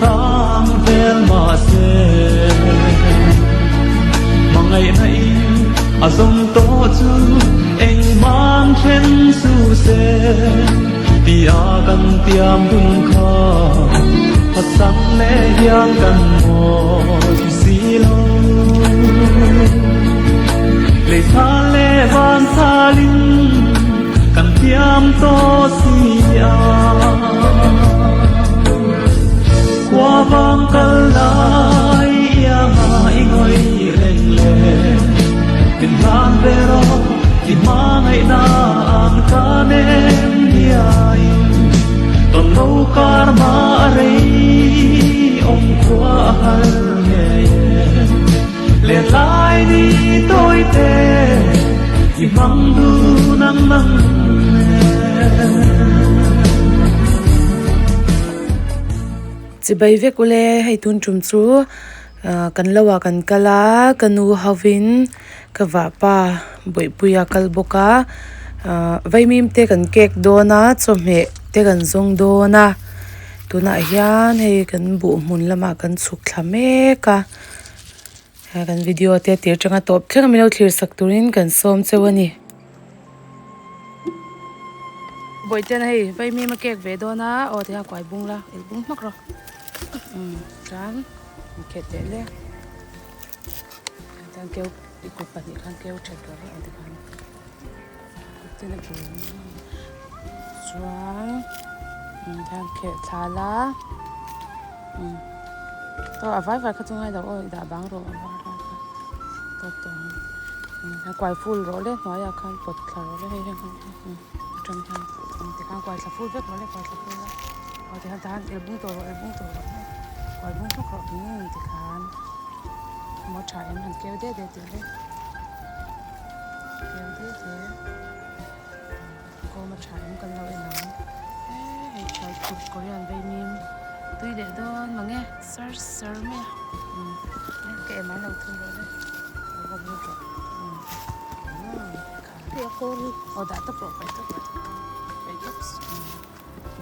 hrang vel mahse hmangaihna in a zawm tawh chu engmang then suh se tia kan tiam dun kha phatsan leh hian kan mawi si lo. Lei thal leh van thalin kan thiam tawh si a. Khua vang kal lai ianga i ngawi reng le. Min hlan ve rawh i hmangaihna ang ka nem hiain. Tawn lo kar ma a rei awm khua a har ngei e. Let lai ni tawi te i hmang dun ang nang e. Chibai vek ule hei tun tum chu kan lo ah kan kal a ka nu hovin ka vahpa bawihpui a kal bawk a vaimim te kan kek dawn a chawhmeh te kan zawng dawn a tunah hian hei kan buh hmun lamah kan chhuk thla mek a. He kan video te tir atanga tawp thleng a min lo thlir sak turin kan sawm cheu a ni. Bawihten hei vaimim a kek ve dawn a aw tikhan kuai bung la el bung hmak rawh umm chuan in khet teh le chuan keu i kut pahnih khan keu that rawh aw tikhan kut ten a bung chuan tikhan kheh thla la umm. Aw a vai vai kha chu ngai lo aw i dah bang rawh a var lai kha tawp tawh ang a kuai full rawh le hnuaiah khan pawt thla rawh le hei heng ho hi atang hian tikhan kuai thla full vek rawh le kuai thla full a aw tikhan tahan el bung tawh rawh el bung tawh rawh kuai bung hlawk rawh umm tikhan maw tha em han keu det det tih le keu det det. Kawm a tha em kan lo en ang hei hei thlai Korean vaimim tui leh dawn mang e sar sar mai a umm ka em an lo thun rawh le lo va bur rawh umm aw dah tawp rawh paih tawp rawh paih tawp umm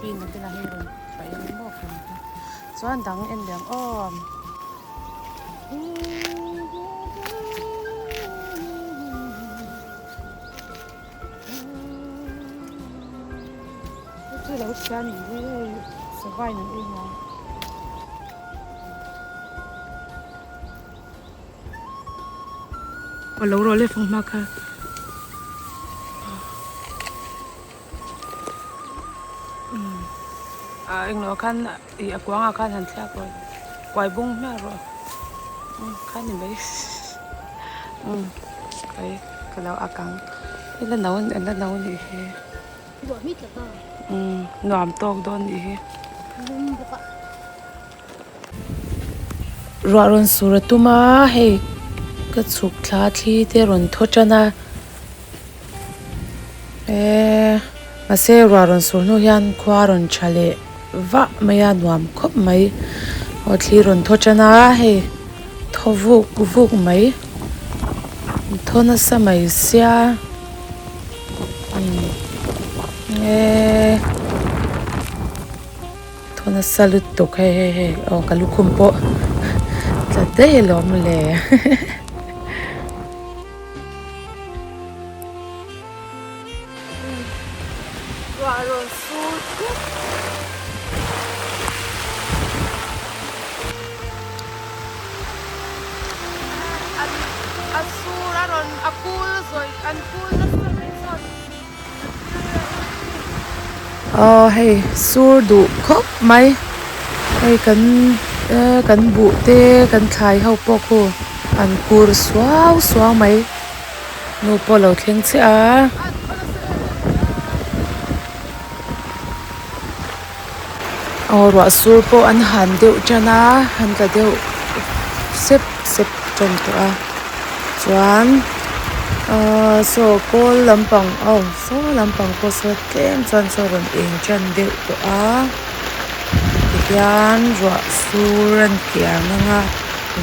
pin a bulah hei rawn paih ang maw chuan dang en leh ang aw. Chu lo chhia ni hi hei sava in an ei ngai. Aw lo rawh le fanghma kha. A englo khan ih a kuangah khan han thliak rawh kuai bung hmiah rawh khan ni mai umm kai ka lo ak ang i la no an la no nih hi umm nuam tawk dawn nih hi ruah rawn sur a tum a hei ka chhuk thla thli te rawn thaw tan a. Eee mahse ruah rawn sur hnu hian khua rawn tha leh vah mai a nuam khawp mai aw thli rawn thaw tan a hei thaw vuk vuk mai thaw nasa mai sia umm eee thaw nasa lutuk hei hei hei aw ka lukhum pawh tla daih alawm le. Ruah rawn sur thut. A sur a rawn a kul zawih an kul nasa mai chuan Aw hei sur duh khawp mai hei kan kan buh te kan thlai ho pawh khu an kur suau suau mai. Nu pawh lo thleng chiah a. Aw ruah sur pawh an han deuh tan a an tla deuh sep sep tan tawh a chuan ahh saw kawl lampang aw saw lampang pawh saw tlem chuan saw rawn eng tan deuh tawh a tihian ruah sur a ni kiang ang a.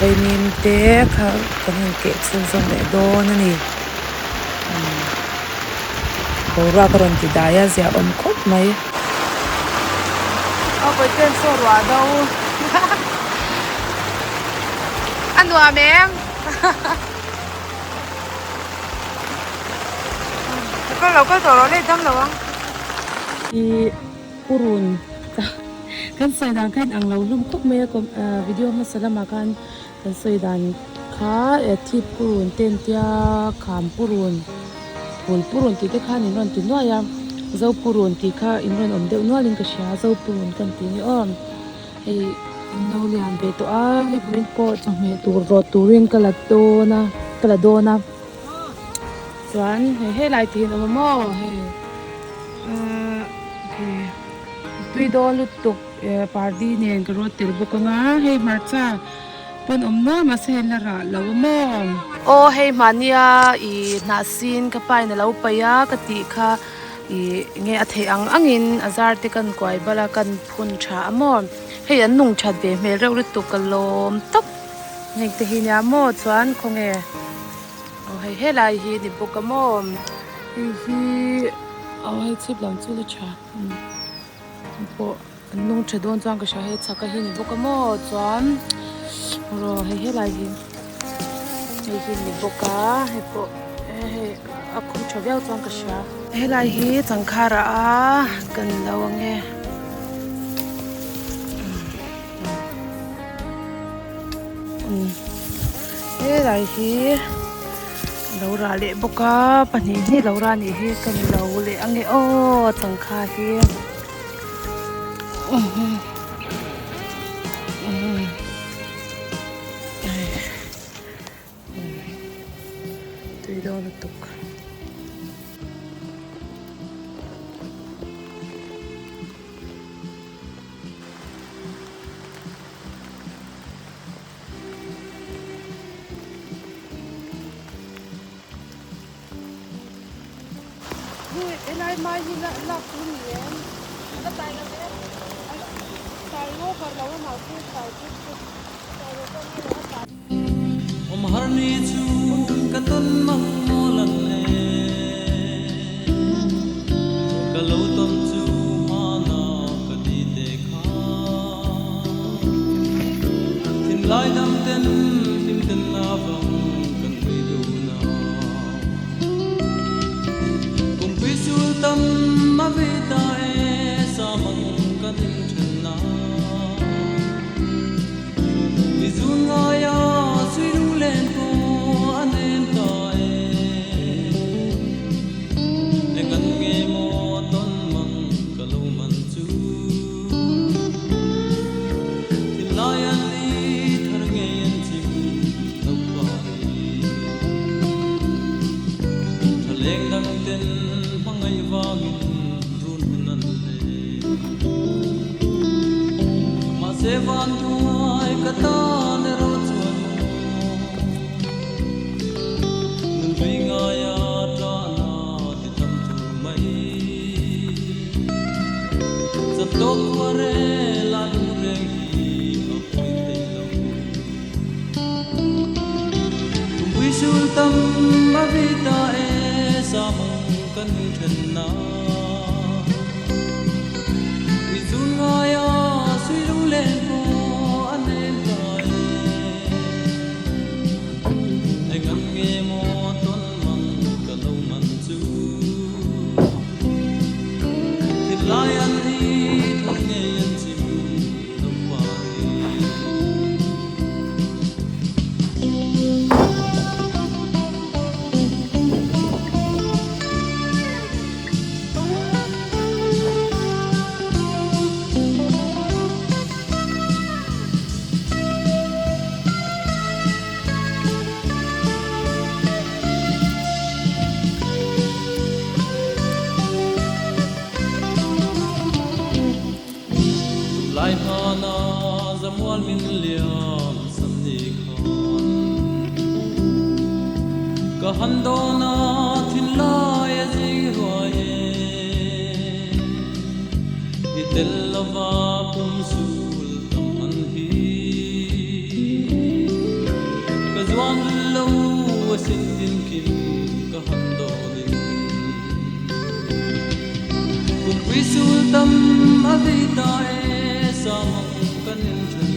Vaimim te kha kan han keh chhunzawm leh dawn a ni umm boruak a rawn ti dai a ziah awm khawp mai. A vawi ten saw ruah do. A nuam em? Kal lo kal tawh rawh le dam lo ang. I purun kan sawi dan kha in ang lo hlum khawp mai a video hmasa lamah khan kan sawi dan kha thip purun te an tia kham purun phul purun tih te khan in rawn ti nuai a zo purun tih kha in rawn awm deuh nual in ka hria zo purun kan tih ni aw. Hei an lo lian ve tawh a hei vawiin pawh chawhmeh tur rawt turin ka la dawn a ka la dawn a chuan hei helai te hi an awm a maw hei ahh hei tui dawn lutuk eh pardi nen ka rawt tel bawk ang a hei hmarcha pawn awm nual mahse hei la rah lo a maw. Aw hei mahnia ih hnahsin ka pa in a lo paih a ka tih kha. Ih nge a theih ang angin a zar te kan kuai bal a kan phun tha a maw hei an nung that ve hmel reuh lutuk ka lawm tawp heng te hi nia maw chuan khawnge aw hei helai hi ni bawk a maw hei hi aw hei chhip lam chu la tha pawh an nung tha dawn chuan ka hria hei chhak a hi ni bawk a maw chuan rawh hei helai hi hei hi ni bawk a hei pawh hei a khum tha viau chuan ka hria helai hi changkhar ah a kan lo ang e helai hi lo rah leh bawk a pahnih hnih lo rah anih hi kan lo leh ang e aw changkhar hi. Tui dawn lutuk. Helai mai hi lak tur ni em? Ka tai lo e. Tai over lo a mahse tai chu tai lo ka ngai lo a tai. Awm har ni chu ka tawn mang maw lan e Ka lo tawn chu hmana ka ti te kha Thinlai dam ten hlim ten a vang kan ui dun a Kumpui sul tam a vei ta e sa mang kan inthen a Mi zun ngai a sui lunglen pawh a nem ta e Engan nge maw tawn mang ka lo man chu. Thinlai an ni thar ngei an chim lo pari. Tha leng dang ten hmangaih vangin run hun an nei. Mahse van tuai ka tan erawh chuan maw Nun hlui ngaia tahna ti tam tur mai. Chawtawk khua rel a lung reng hi a pawi thei lo. Kumpui sul tam a vi ta e sa mang kan then na. Ui zun ngai a sui lung len pawh a nem ta e. Eng ang nge maw tawn mang ka lo man chu. Thinlai an hi thar ngei an chim lo pari. Tumlai hmana zamual min liam san ni khan Ka han dawna thinlai a zing ruai e I tel lova pum sul tam an hi Ka zuam lo a sin tin kim ka han dawnin Kumpui sul tam a vei ta e sa mang kan in then.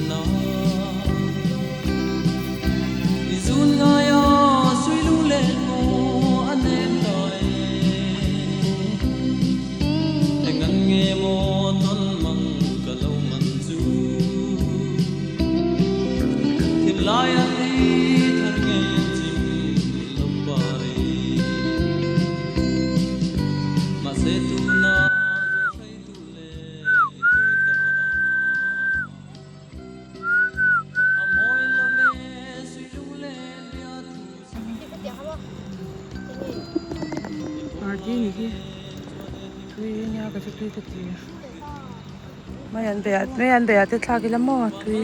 Party ni hi tui nia ka chu tui ka ti mai an beih ah mai an beih ah te thlak ila maw tui.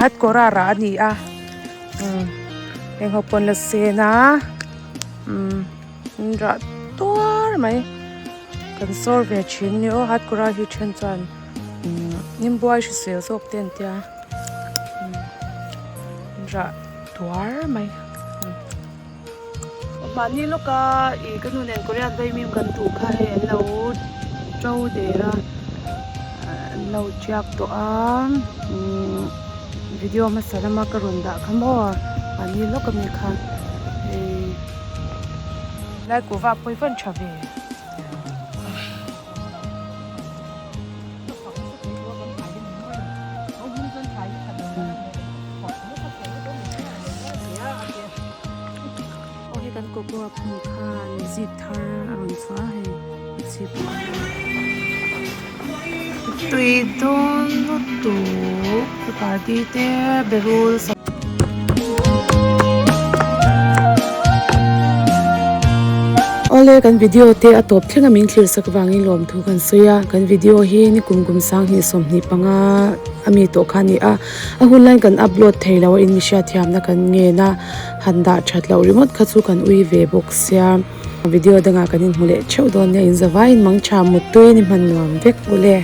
Hat kawr a rah a ni a umm heng ho pawn la sen a umm an rah tuar mai kan sawr ve thin ni aw hat kawr a hi then chuan umm nimbuai hrisel zawk te an tia umm rah tuar mai. Mahni lawka ih ka nu nen Korean vaimim kan duh kha hei an lo to der a an lo tiak tawh a umm video hmasa lama ka rawn dah kha maw mahni lawk ami kha hei lai kuhva pawh hi van tha ve. Aw hei kan cocoa phun khan zip thar a rawn chhuah a hei a chhip tui dawn lutuk party te berul Awle kan video te a tawp thleng a min thlir sak vangin lawmthu kan sawi a kan video hi ni kum kum sanghnih 25 ami tawh kha a ni a a hun laiin kan upload thei lo a in mi hriatthiamna kan ngen a han dah that loh ringawt kha chu kan ui ve bawk sia video dangah kan inhmu leh theuh dawn nia in zavaiin mangtha muttui ni hman nuam vek ule.